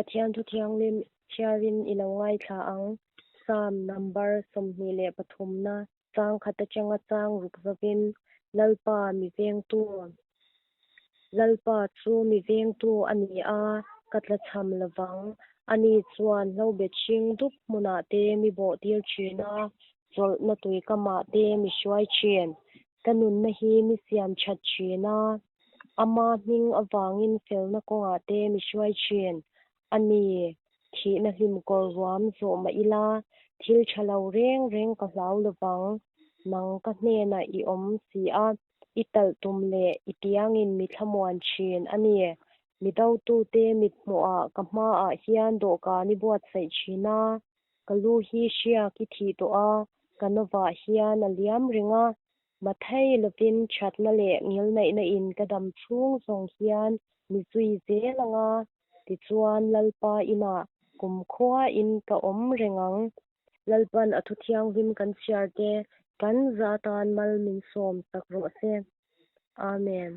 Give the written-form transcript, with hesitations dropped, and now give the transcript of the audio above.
Pathian thu thianghlim chhiarin i lo ngaithla ang. Psalm number 23 na chang khat atanga chang ruk zovin, Lalpa mi vengtu. Lalpa chu mi vengtu a ni a, ka tlachham lovang. Ani chuan hlobet hring dup hmunah te mi bawhtir thin a, chawlhna tuikamah te mi hruai thin. Ka nunna hi mi siam that thin a, ama hming avangin felna kawngah te mi hruai thin. A ni, thihna hlim kawr ruam zawh mah ila, thil tha lo reng reng ka hlau lovang. Nang ka hnenah i awm si a, i talh tum leh i tiangin mi thlamuan thin a ni. Mi dotute mithmuhah ka hmaah hian dawhkan i buatsaih thin a, ka lu hi hriak i thih tawh a, ka novah hian a liam reng a. Mathei lovin thatna leh ngilneihna in ka dam chhung zawng hian mi zui zel ang a, tichuan Lalpa inah kumkhuain ka awm reng ang. Lalpan a thu thianghlim kan chhiar te kan za tan mal min sawm sak rawh se. Amen.